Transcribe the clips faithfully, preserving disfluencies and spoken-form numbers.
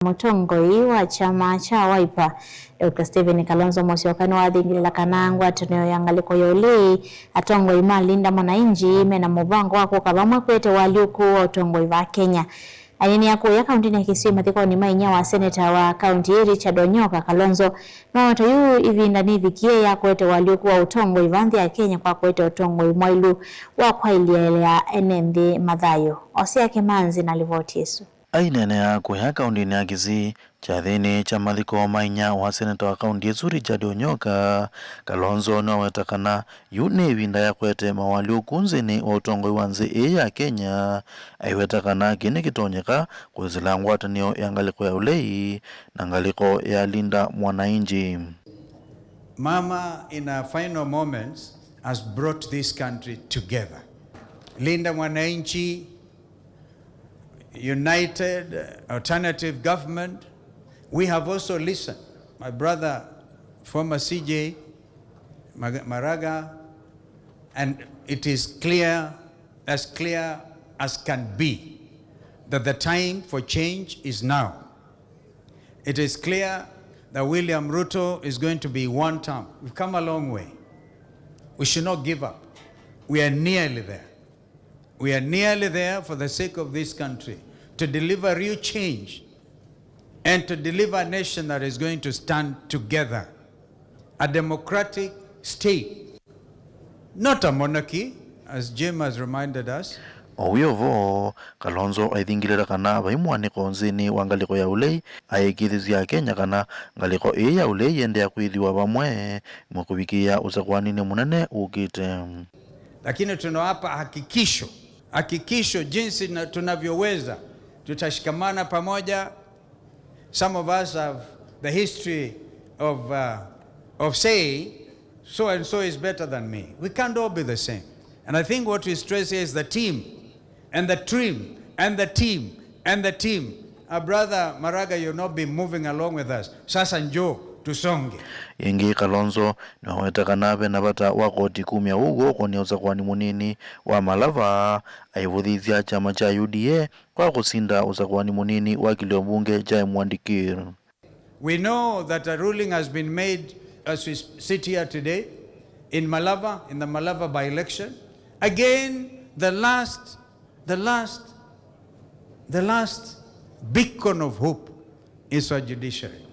Mũtongoi wa kyama kya Wiper, Doctor Stephen Kalonzo Musyoka nĩwathingĩlĩla kana ngwatanĩo ya ngalĩko ya ũlei, atongoi ma Linda Mwananchi mena mũvango wa kũka vamwe kũete ũalyũku wa ũtongoi va Kenya. Aineenea kũya kaũntĩnĩ ya Kisii mathikonĩ ma inyia wa seneta wa kaũntĩ ĩĩ, Richard Onyoka, Kalonzo nĩwaweta yu ĩvinda nĩvikie ya kũete ũalyũku wa ũtongoi va nthĩ ya Kenya kwa kũete ũtongoi mwaĩlu wa kwaĩlya ene nthĩ mathayũ. Osea Kĩmanzi na livoti ĩsu. Aineenea kũya kaũntĩnĩ ya Kisii, kyathĩnĩ kya mathiko ma inyia wa seneta wa kaũntĩ ĩsu, Richard Onyoka, Kalonzo nĩwaweta kana yu nĩ ĩvinda ya kũete maũalyũku nthĩnĩ wa ũtongoi wa nthĩ ĩĩ ya Kenya, aiweta kana kĩĩ nĩkĩtonyeka kwĩsĩla ngwatanĩo ya ngalĩko ya ũlei na ngalĩko ya Linda Mwananchi. Mama, in her final moments, has brought this country together. Linda Mwananchi, united, uh, alternative government. We have also listened, my brother, former C J Mag-, Maraga, and it is clear, as clear as can be, that the time for change is now. It is clear that William Ruto is going to be one term. We've come a long way. We should not give up. We are nearly there. We are nearly there for the sake of this country, to deliver real change and to deliver a nation that is going to stand together, a democratic state, not a monarchy, as Jim has reminded us. O wĩ o vo, Kalonzo aithingĩlĩla kana vai mũanĩko nthĩnĩ wa ngalĩko ya ũlei, aĩkĩĩthĩsya Akenya kana ngalĩko ĩĩ ya ũlei yĩendeea kwĩthĩwa vamwe mũkũvikĩĩa ũsakũaninĩ mũnene ũkĩte. Lakini tunawapa hakikisho, hakikisho jinsi na, tunavyoweza, tutashikamana pamoja. Some of us have the history of, uh, of saying, "So and so is better than me." We can't all be the same. And I think what we stress here is the team, and the trim, and the team, and the team. Uh, Brother Maraga, you've not been moving along with us. Sasa njoo, tusonge. Ĩngĩ, Kalonzo nĩwaweta kana ve na vata wa koti kumya ũw'o ũkonĩ ũsakũani mũnini wa Malava, aivũthĩĩsya kyama kya U D A kwa kũsinda ũsakũani mũnini wa kĩlĩo mbunge kya Mwandikir. We know that a ruling has been made as we s-, sit here today in Malava, in the Malava by-election. Again, the last, the last, the last beacon of hope is our judiciary.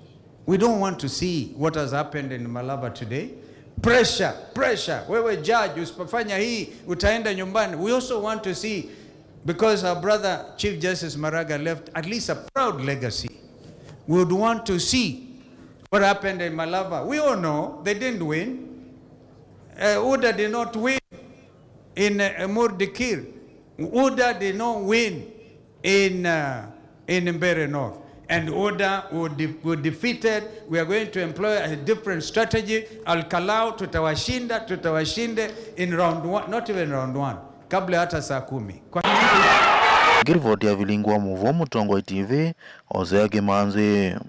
We don't want to see what has happened in Malava today. Pressure, pressure. Wewe judge, usipofanya hii, utaenda nyumbani. We also want to see, because our brother Chief Justice Maraga left at least a proud legacy. We would want to see what happened in Malava. We all know they didn't win. Uh, UDA did not win in, uh, Mordikir. UDA did not win in, uh, in Mbeere North. And UDA were de-, were defeated. We are going to employ a different strategy. Al-Kalau, tutawashinda, tutawashinda in round one, not even round one. Kabla hata saa kumi. Kwa... Ngĩrivoti ya Vilingi wa Mũvoo Mũtongoi T V, Osea Kĩmanzi.